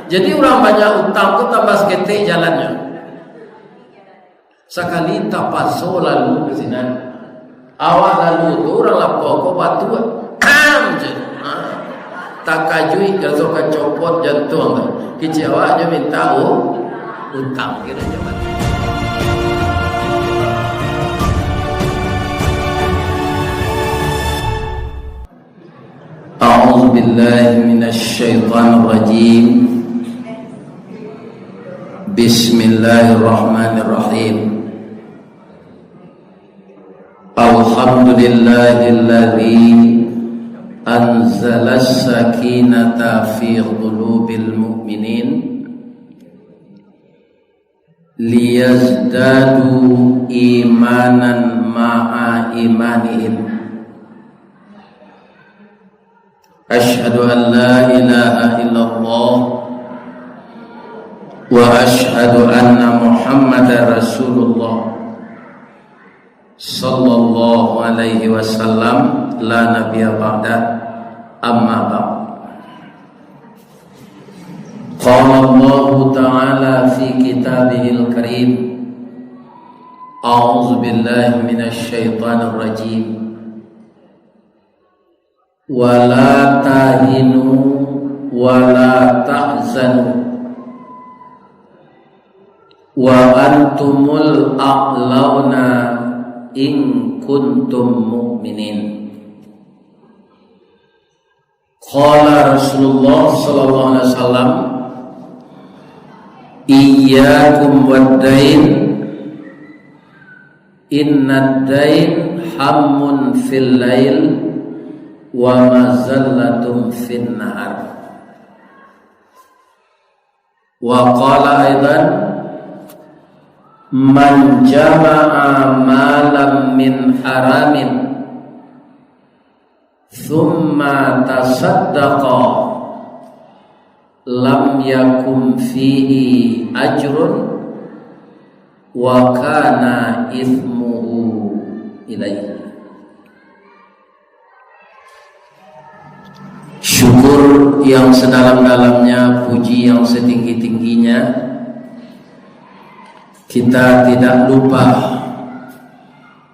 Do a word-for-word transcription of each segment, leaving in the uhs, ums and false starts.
Jadi, urang banyak utang tu tambah saketek jalannyo. Sakali tapaso lalu ka sinan. Awak lalu tu, urang lapau ko batu, am je. Ha. Takajuik, raso ka copot jantuang tu. Kecek awak nyo minta u-, utang, kiro nyo mati. أعوذ بالله من الشيطان الرجيم. بسم الله الرحمن الرحيم. الحمد لله الذي أنزل السكينة في قلوب المؤمنين ليزدادوا إيمانا مع إيمانهم. أشهد أن لا إله إلا الله وأشهد أن محمدا رسول الله. Sallallahu alaihi wasallam, la nabiyya ba'da, amma ba'd. Qala Allahu ta'ala fi kitabihil karim, a'udzu billahi minasy syaithanir rajim. Wa la tahinu wa la tahzanu wa antumul a'launa in kuntum mu'minin. Qala Rasulullah sallallahu alaihi wasallam, iyyakum wad dain, innad dain hammun fil lail wa mazallatun fin nahar. Wa qala aidan, man jama'a malam min haramin thumma tasaddaqa lam yakun fihi ajrun wa kana itsmuhu ilaihi. Syukur yang sedalam-dalamnya, puji yang setinggi-tingginya, kita tidak lupa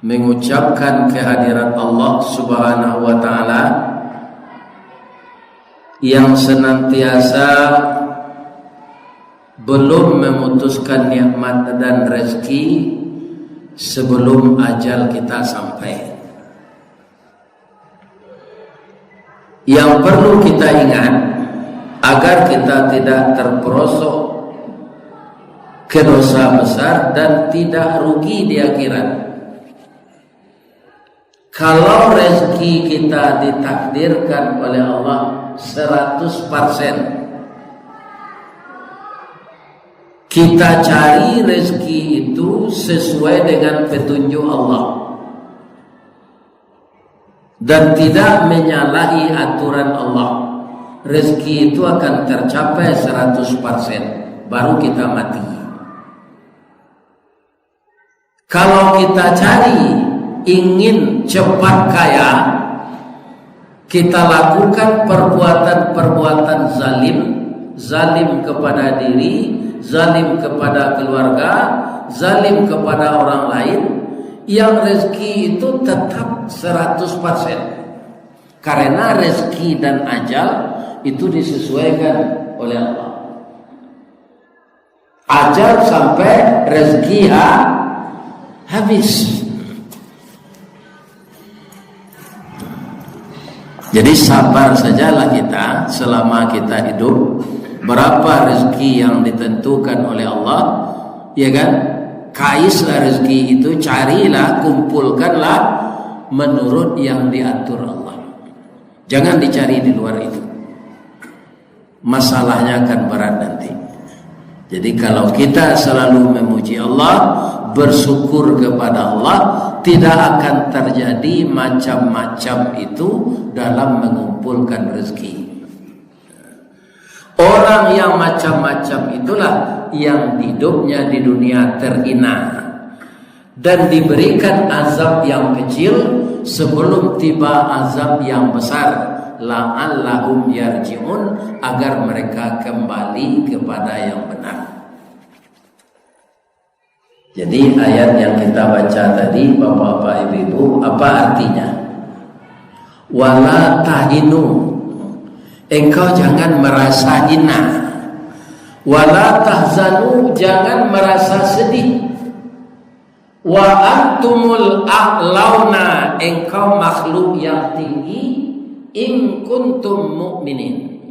mengucapkan kehadirat Allah Subhanahu wa Ta'ala yang senantiasa belum memutuskan nikmat dan rezeki sebelum ajal kita sampai. Yang perlu kita ingat, agar kita tidak terperosok ke dosa besar dan tidak rugi di akhirat. Kalau rezeki kita ditakdirkan oleh Allah seratus persen, kita cari rezeki itu sesuai dengan petunjuk Allah dan tidak menyalahi aturan Allah, rezeki itu akan tercapai seratus persen, baru kita mati. Kalau kita cari ingin cepat kaya, kita lakukan perbuatan-perbuatan zalim, zalim kepada diri, zalim kepada keluarga, zalim kepada orang lain, yang rezeki itu tetap seratus persen. Karena rezeki dan ajal itu disesuaikan oleh Allah. Ajal sampai, rezeki ha-, habis. Jadi, sabar sajalah kita selama kita hidup. Berapa rezeki yang ditentukan oleh Allah, ya kan? Kaislah rezeki itu, carilah, kumpulkanlah menurut yang diatur Allah. Jangan dicari di luar itu. Masalahnya akan berat nanti. Jadi, kalau kita selalu memuji Allah, bersyukur kepada Allah, tidak akan terjadi macam-macam itu dalam mengumpulkan rezeki. Orang yang macam-macam itulah yang hidupnya di dunia terhina. Dan diberikan azab yang kecil sebelum tiba azab yang besar. la'allahum yarji'un, agar mereka kembali kepada yang benar. Jadi, ayat yang kita baca tadi, bapak-bapak, ibu-ibu, apa artinya? "Wala tahinu." Engkau jangan merasa hina. "Wala tahzanu," jangan merasa sedih. "Wa antumul a'launa," engkau makhluk yang tinggi, "in kuntum mu'minin."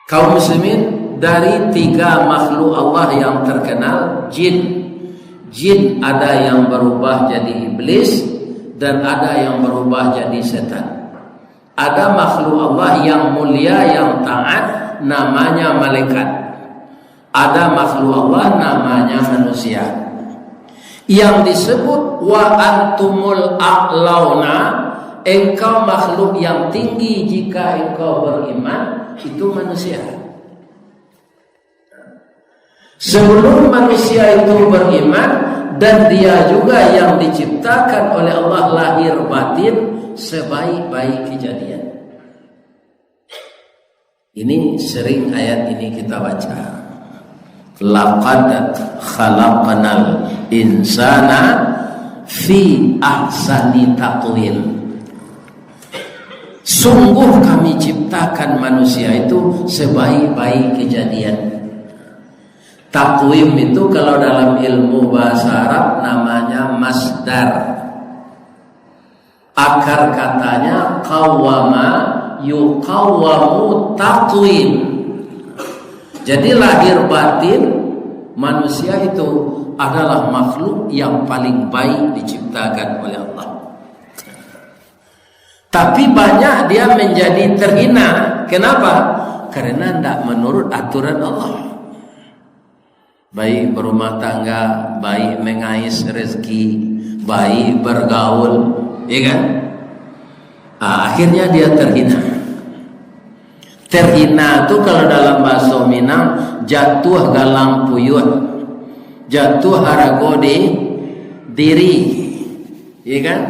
Kaum muslimin, dari tiga makhluk Allah yang terkenal, jin. Jin ada yang berubah jadi iblis, dan ada yang berubah jadi setan. Ada makhluk Allah yang mulia, yang taat, namanya malaikat. Ada makhluk Allah namanya manusia. Yang disebut "wa antumul a'launa," engkau makhluk yang tinggi jika engkau beriman, itu manusia. Sebelum manusia itu beriman, dan dia juga yang diciptakan oleh Allah lahir batin sebaik-baik kejadian. Ini sering ayat ini kita baca. "Laqad khalaqnal insana fi ahsani taqwim." Sungguh Kami ciptakan manusia itu sebaik-baik kejadian. Takwim itu kalau dalam ilmu bahasa Arab namanya masdar. Akar katanya qawwama, yuqawwamu taqwim. Jadi, lahir batin manusia itu adalah makhluk yang paling baik diciptakan oleh Allah. Tapi banyak dia menjadi terhina. Kenapa? Karena ndak menurut aturan Allah. Baik berumah tangga, baik mengais rezeki, baik bergaul, ya kan? Ah, akhirnya dia terhina. Terhina tu kalau dalam bahasa Minang, jatuah galang puyuh, jatuah harago di diri, ya kan?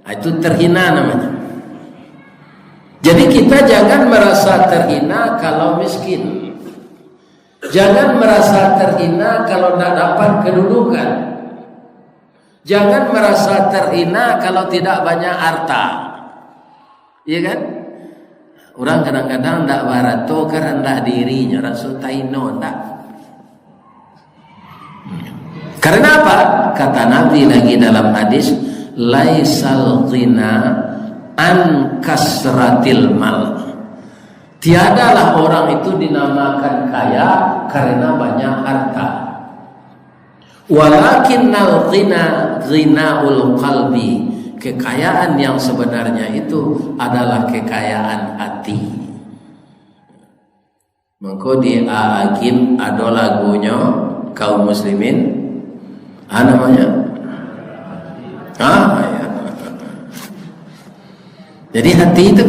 Ah, itu terhina namanya. Jadi, kita jangan merasa terhina kalau miskin. Jangan merasa terhina kalau tak dapat kedudukan. Jangan merasa terhina kalau tidak banyak harta. Iya kan? Urang kadang-kadang ndak barato ka randah dirinyo, raso tahino, ndak. Karena apa? Kata Nabi lagi dalam hadis, "Laisal ghina an kasratil mal." Tiadalah orang itu dinamakan kaya karena banyak harta. "Walakinnal ghina ghinaul qalbi." Kekayaan yang sebenarnya itu adalah kekayaan hati. Mangko di A A Gym ado lagunyo, kaum muslimin. Ah, namanya? Ah, ya. Jadi, hati itu.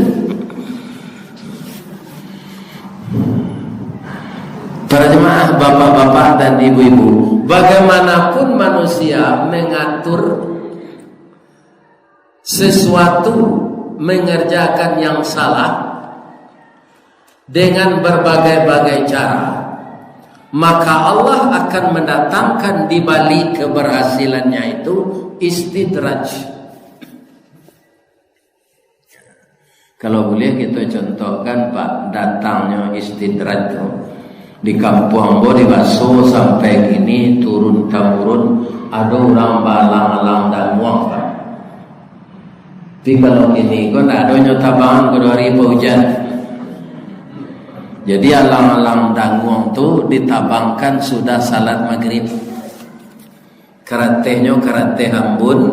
Para jemaah, bapak-bapak dan ibu-ibu, bagaimanapun manusia mengatur sesuatu, mengerjakan yang salah dengan berbagai-bagai cara, maka Allah akan mendatangkan di balik keberhasilannya itu istidraj. Kalau boleh kita contohkan, Pak, datangnyo istidraj tu. Di kampuang ambo di Baso sampai kini turun tamurun ado urang baalang-alang danguang, Pak. Tapi kalau kini ko ndak ado nyo tabangan, ko hari paujan. Jadi alang-alang danguang tu ditabangkan sudah salat magrib. Karatehnyo karateh ambun,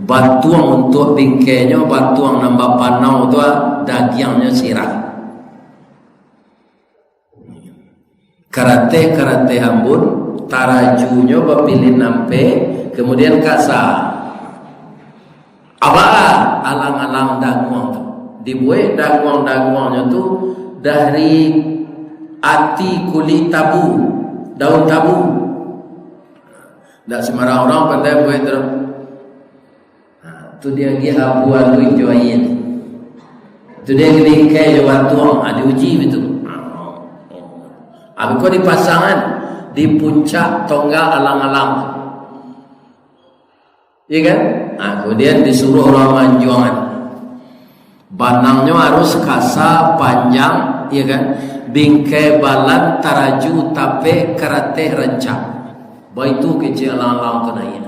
batuang untuak bingkenyo, batuang nan bapanau tu, ah, dagiangnyo sirah. Karateh-karateh ambun, tarajunyo bapilin ampek, kemudian kasa. Aba alang-alang danguang tu. Dibuek danguang-danguangnyo tu dari ati kulik tabu, daun tabu. Ndak sembarang urang pandai buek tu. Ha, Tu dia agiah abu alun jo aia. Tu dia bingkai jo batuang, ah, diuji bitu. Abih ko dipasangan di puncak tonggak alang-alang. Iya kan? Ah, kemudian disuruh urang manjuangan. Banangnyo harus kasa, panjang, iya kan? Bingkai balan, taraju, tapek, karateh, rancak. Baitu kecek alang-alang tu naiak.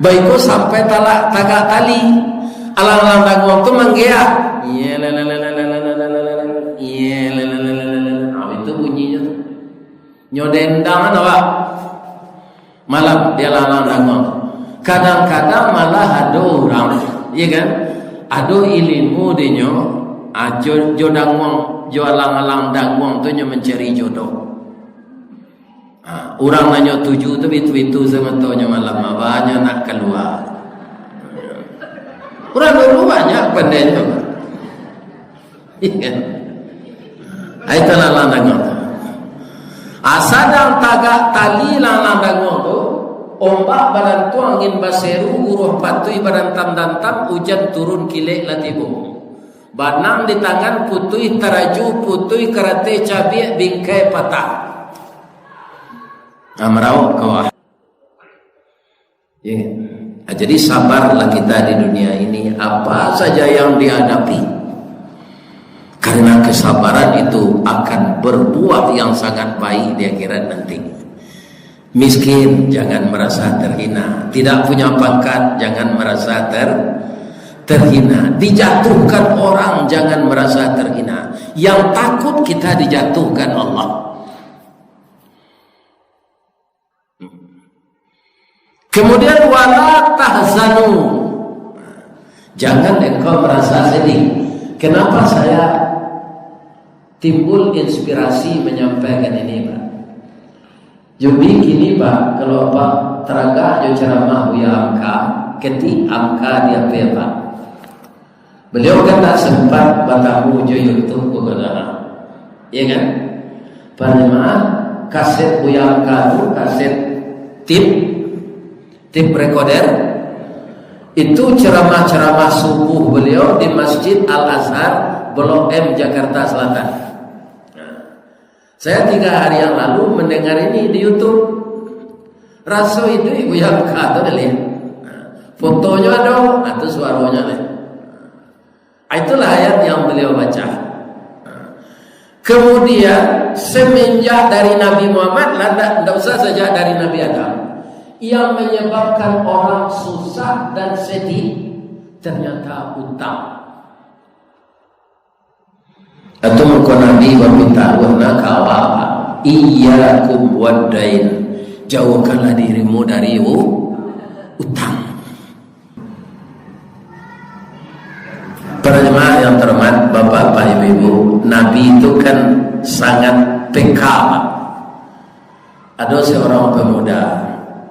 Baitu sampai talak tagak tali. Alang-alang danguang tu manggeak. Nah, itu bunyinyo tu. Nyo dendang kan awak. Malam di alang-alang danguang. Kadang-kadang malah ado urang, iya kan? Ado ilimu dinyo, ah, jo, jo danguang, jo alang-alang danguang tu nyo mancari jodoh. Ha, urang nan nyo tuju tu bitu-bitu samatonyo malam, banyak nak kalua. Urang dulu banyak pandainyo. Iya. Ha, itu alang-alang danguang tu. Ha, sadang tagak tali alang-alang danguang tu, ombak balantuang, angin baseru, guruah patuih badantam-dantam, ujan turun kilek lah tibo. Banang di tangan putuih, taraju putuih, karateh cabiak, bingkai patah. Nah, marauk ka bawah. Ya. Nah, jadi sabarlah kita di dunia ini, apa saja yang dihadapi. Karena kesabaran itu akan berbuah yang sangat baik di akhirat nanti. Miskin, jangan merasa terhina. Tidak punya pangkat, jangan merasa ter-, terhina. Dijatuhkan orang, jangan merasa terhina. Yang takut kita dijatuhkan Allah. Kemudian, "Wala tahzanu." Jangan engkau merasa sedih. Kenapa saya timbul inspirasi menyampaikan ini, Pak? Jadi kini, Pak, kalau Pak taragak jo ceramah Buya Hamka, ketik Hamka di H P, Pak. Beliau kan tak sempat batamu jo YouTube ko, kan? Iya kan? Pernah kaset Buya Hamka tu, kaset tip, tip recorder, itu ceramah-ceramah subuh beliau di Masjid Al-Azhar, Blok M, Jakarta Selatan. Nah, saya tiga hari yang lalu mendengar ini di YouTube. Raso iduik Buya Hamka tu dah lihat. Nah, fotonyo ado, nah, tu suaronyo ado. Nah, itulah ayat yang beliau baca. Nah, kemudian, semenjak dari Nabi Muhammad, lah ndak, ndak usah sejak dari Nabi Adam, yang menyebabkan orang susah dan sedih, ternyata utang. Atau mangko Nabi bapitaruah na ka awak, "Iyyakum waddain, jauhkanlah dirimu dari u-, utang." Para jemaah yang terhormat, bapak-bapak, ibu-ibu, Nabi itu kan sangat peka, Pak. Ado seorang pemuda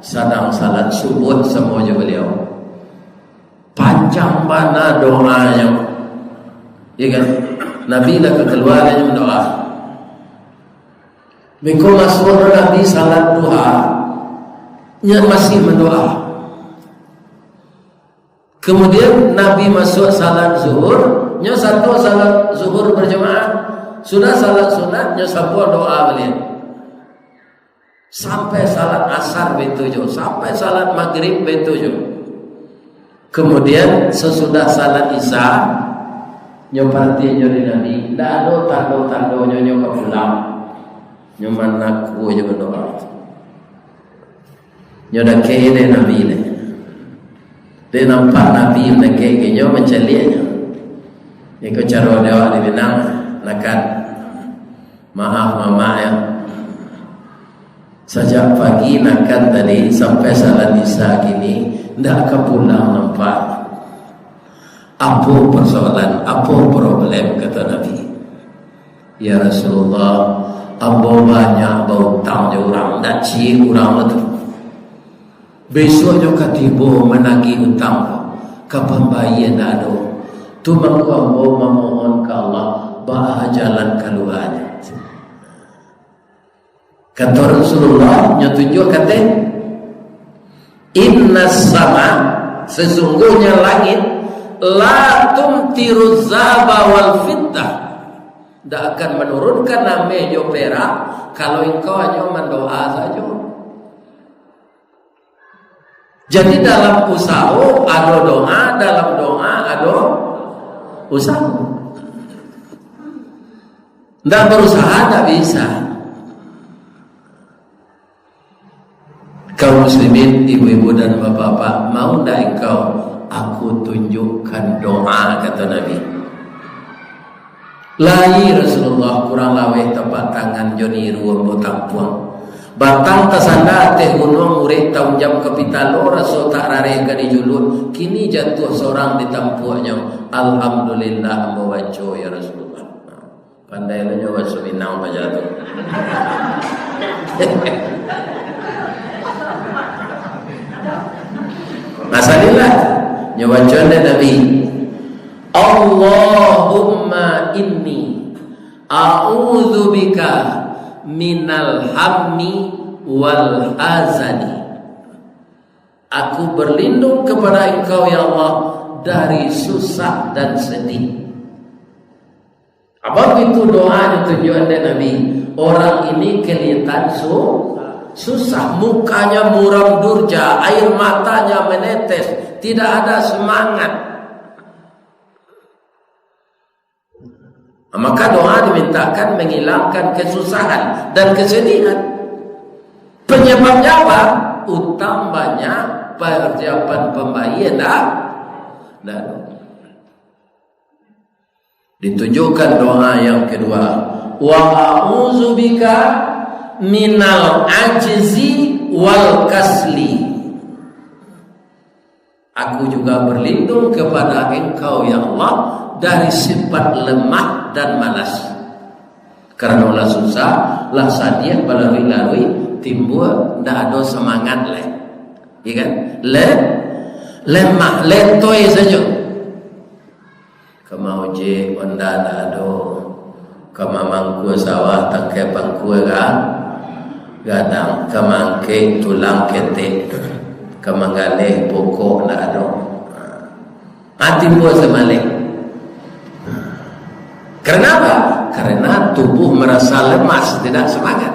sadang salat subuh samo jo baliau. Panjang bana doanyo. Ya kan? Nabi lah ka kalua, nyo mandoa. Beko masuak Nabi salat duha, nyo masih mandoa. Kemudian Nabi masuak salat zuhur, nyo sato salat zuhur berjamaah. Sudah salat sunat, nyo sambung doa baliak. Sampai salat asar baitu juo, sampai salat magrib baitu juo. Kemudian sasudah salat isya, nyo paratian juo dek Nabi, ndak ado tando-tandonyo nyo ka pulang. Nyo manakua juo mandoa. Nyo dakek dek Nabi dek. Dek nampak Nabi dakek ka nyo, mancaliak nyo. Iko caro di awak di Minang, nakan. Maaf, mamak, ya. Sajak pagi nakan tadi sampai salat isya kini, ndak ka pulang nampak. Apo persoalan, apo problem, kata Nabi. Ya Rasulullah, ambo banyak bautang jo urang, ndak ciek urang tu. Bisuak nyo ka tibo managih utang, ka pambayia ndak ado. Tu mangko ambo mamohon ka Allah, baa jalan kaluanyo. Kato Rasulullah, nyo tunjuak kateh, "Innas sama, sesungguhnya langit, la tumtiruz zaba wal fiddah, ndak akan manurunkan ameh jo perak, kalau engkau hanyo mandoa sajo." Jadi, dalam usaho ado doa, dalam doa ado usaho. Ndak berusaha, ndak bisa. Kaum muslimin, ibu-ibu dan bapak-bapak, mau ndak engkau aku tunjukkan doa, kata Nabi. Lai Rasulullah kurang laweh tapak tangan jo niru ambo tampuang. Batang tasanda ateh gunuang, urek taunjam ka pitalo, raso tak rareh ka dijuluak, kini jatuah sorang di tampuaknyo. Alhamdulillah ambo baco, ya Rasulullah. Pandai lo nyo baso Minang paja tu. Masalah nyo baco dek Nabi, "Allahumma inni a'udzubika minal hammi wal hazani." Aku berlindung kepada Engkau, ya Allah, dari susah dan sedih. Abang itu doa ditunjuakan dek Nabi. Orang ini kelihatan su-, susah, mukanya muram durja, air matanya menetes, tidak ada semangat. Maka doa dimintakan menghilangkan kesusahan dan kesedihan. Penyebabnya apa? Utang banyak, persiapan pembayar ndak, ndak ada. Ditunjukkan doa yang kedua, "Wa a'udzubika minal ajzi wal kasli." Aku juga berlindung kepada Engkau, ya Allah, dari sifat lemah dan malas. Karena lah susah, lah sadiah, balaruik-laruik, timbua ndak ado semangat lai. Ya kan? Le-, lemah, letoi sajo. Ka maojek, onda ndak ado. Ka mamangkua sawah, tangkai pangkua ga-, gadang. Ka maangkek tulang ketek. Ka manggaleh pokok ndak ado. Ha, timbua samaleh. Karena apa? Karena tubuh merasa lemas, tidak semangat.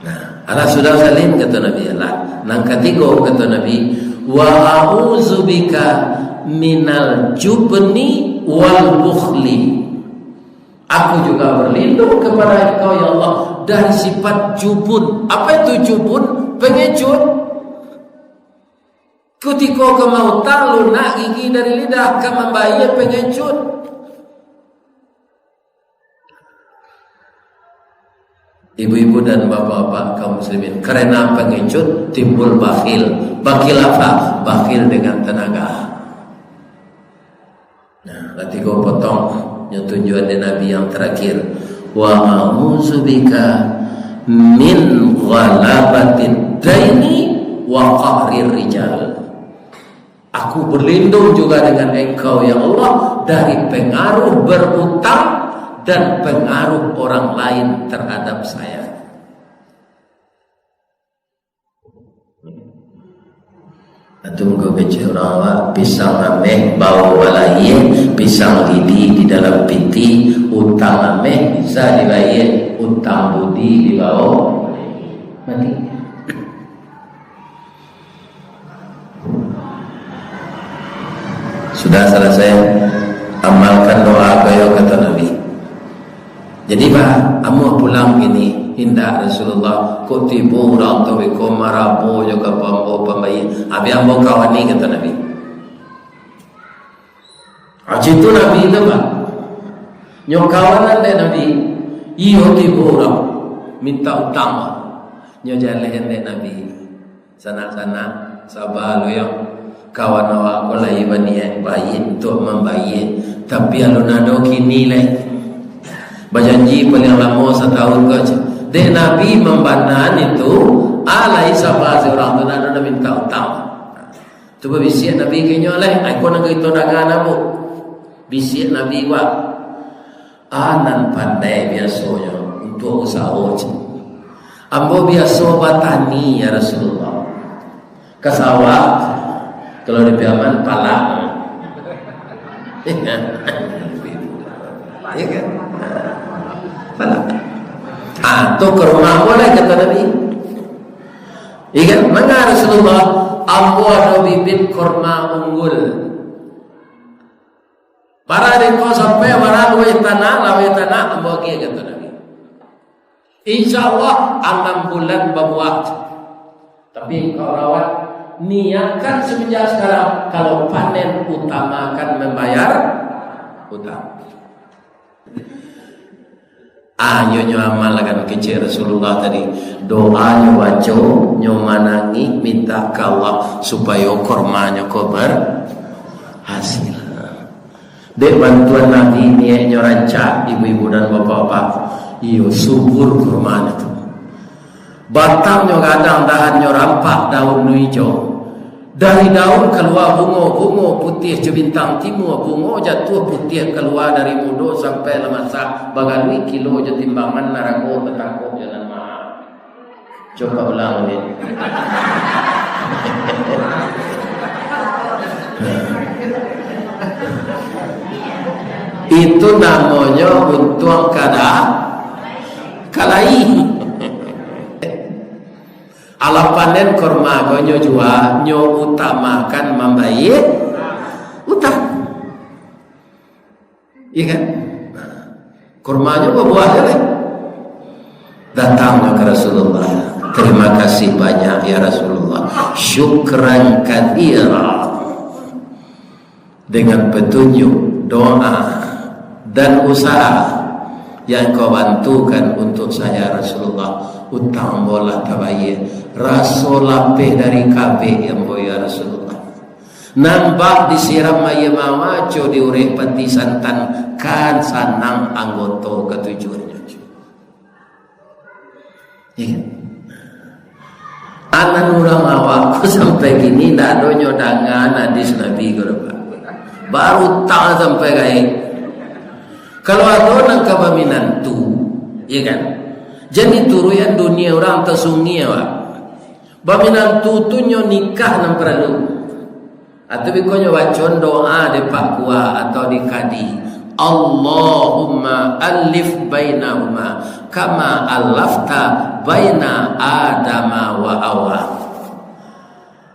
Nah, alah sudah salin, kata Nabi, alah. Nang katigo, kata Nabi, "Wa a'udzubika minal jubni wal bukhli." Aku juga berlindung kepada Engkau, ya Allah, dari sifat jubun. Apa itu jubun? Pengecut. Kutiko ka mautang, lunak gigi dari lidah, ka mambayia, pengecut. Ibu-ibu dan bapak-bapak kaum muslimin, karena pengecut timbul bakhil. Bakhil apa? Bakhil dengan tenaga. Nah, lah tigo potong nyo tunjuan dek Nabi yang terakhir. "Wa a'udzubika min ghalabatid daini wa qahrir rijal." Aku berlindung juga dengan Engkau, ya Allah, dari pengaruh berutang dan pengaruh orang lain terhadap saya. Atu muko kecil urang awak, pisang ameh bao balayia, pisang lidi di dalam piti, utang ameh bisa dibayia, utang budi dibao mati. Sudah salasai, amalkan doa ko yo, kato Nabi. Jadi, bah, amuah pulang kini, indak Rasulullah, kok tibo urang tu beko marabo jo ka ambo pambayia. Abih ambo kawani, kato Nabi. Aji tu Nabi tu, bah. Nyo kawanan dek Nabi, iyo tibo urang minta utang, bah. Nyo jalehan dek Nabi. Sanak-sanak, saba lu yo. Kawan awak ko lai baniaik baiak untuak mambayia, tapi alun ado kini lai. Bajanji paliang lamo satahun ko, ceh. Dek Nabi mambanaan itu, ah, lai saba si urang tu, ndak ado nan minta utang. Tu babisiak Nabi ka inyo lai, ai ko nan kito danga namo. Bisiak Nabi, wak. Ah, nan pandai biasonyo untuak usaho, ceh. Ambo biaso batani, ya Rasulullah. Ka sawah, kalau di Piaman, palak. Iya kan? Palak. Ah, tu kurma boleh, kata Nabi. Iya kan? Manga Rasulullah, "Ambo ado bibit kurma unggul. Bara di engkau sampai, bara luweh tanah, laweh tanah, ambo agiah," kata Nabi. "Insya Allah, anam bulan babuah. Tapi engkau rawat, niatkan semenjak sekarang, kalau panen, utamakan membayar utang." Ayo nyo amalkan kecek Rasulullah tadi. Doa nyo baco, nyo manangih, minta ka Allah supayo kurma nyo ko berhasil. Dek bantuan Nabi, niaiknyo rancak, ibu-ibu dan bapak-bapak. Iyo, subur kurmanyo tu. Batangnyo gadang, dahannyo rampak, daunnyo ijo. Dari daun kalua bungo, bungo putiah jo bintang timua, bungo jatuah putiah kalua dari mudo sampai lah masak, bagaluik kilo jo timbangan, narago tatangkok jo nan maha. Coba ulang baliak. Itu namonyo untuang kada kalai. Alah panen kurma ko nyo jua, nyo utamakan mambayar utang. Iya kan? Kurmanyo babuah je lah. Datang ka Rasulullah. "Terima kasih banyak, ya Rasulullah. Syukran katsira." Dengan petunjuk, doa, dan usaha yang kau bantukan untuk saya, Rasulullah, utang ambo lah tabayar. Raso lapeh dari kabek ambo, ya Rasulullah. Nan bak disiram aia mawar, co diurek pati santan, kan sanang anggoto katujuahnyo. Iya. Anan urang awak ko sampai kini ndak ado nyo danga hadis Nabi ko doh, Pak. Barutang sampai gaek. Kalau ado nan ka baminantu, iya kan? Jan dituruikan dunia urang tasungi awak. Baminantu tu nyo nikah nan paralu. Atau biko nyo baco doa di Pak Kua atau di kadi. "Allahumma allif bainahuma kama allafta baina Adama wa Hawa."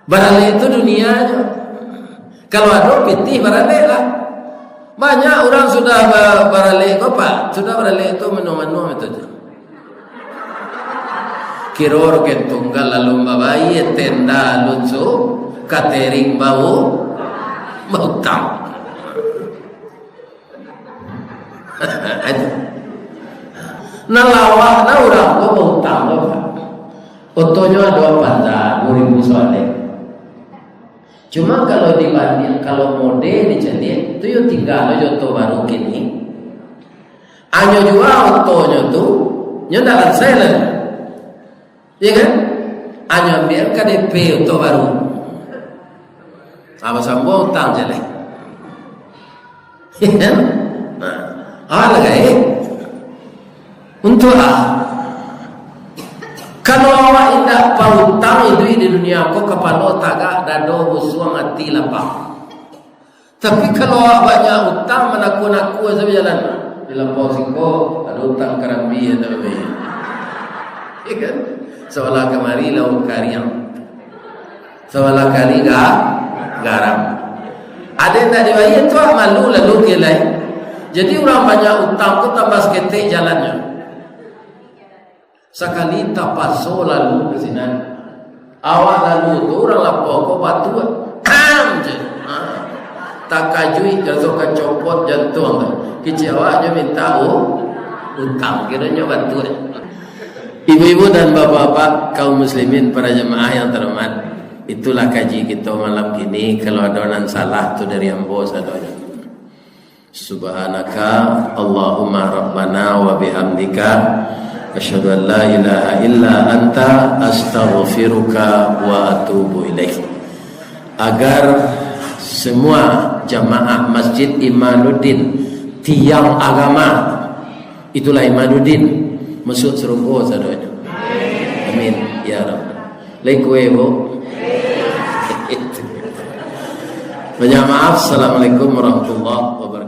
Baralek tu dunia nyo. Kalau ado pitih, baralek lah. Banyak urang sudah ba-, baralek ko, Pak. Sudah baralek tu manuang-manuang itu je. Kiro roken tunggal alun babayia, tenda alun su-, katering bau, bautang. Nan lawak, nan urang ko bautang ko, Pak. Otonyo ado Avanza duo ribu soalnyo. Cuma kalau dibanding, kalau model dicaliak, tu yo tingga lo jo oto baru kini. Anyo jua otonyo tu, nyo ndak ransai lai. Iya kan? Anyo ambiak ka D P oto baru. Ah, basambuang utang je lai. Iya kan? Nah, ah, lah gaek. Untuak ah. Kalau awak indak pautang iduik di dunia ko, kapalo tagak, dado busuang, ati lapang. Tapi kalau awak banyak utang, manaku-naku asa bajalan. Di lapau siko, ado utang karambia, ado bae. Iya kan? Sabalah kamari, lauak kariang. Sabalah kali ga-, garam. Ado nan indak dibayia tu, ah, malu lalu ka lai. Jadi, urang banyak utang tu tambah saketek jalannyo. Sakali tapaso lalu ka sinan. Awak lalu tu, urang lapau ko batuak. Am! Jan. Ha. Takajuik, raso ka copot jantuang tu. Kecek awak nyo minta u-, utang. Kironyo batuak. Ibu-ibu dan bapak-bapak, kaum muslimin, para jamaah yang terhormat, itulah kaji kito malam kini. Kalau ado nan salah, tu dari ambo sadonyo. Subhanaka Allahumma Rabbana wa bihamdika, asyhadu an la ilaha illa anta, astaghfiruka wa atubu ilaik. Agar semua jamaah Masjid Imanuddin, tiang agama, itulah Imanuddin, masuak sarugo sadonyo. Amin, ya Rabb. Lai kue, Bu? Banyak maaf. Assalamualaikum warahmatullahi wabarakatuh.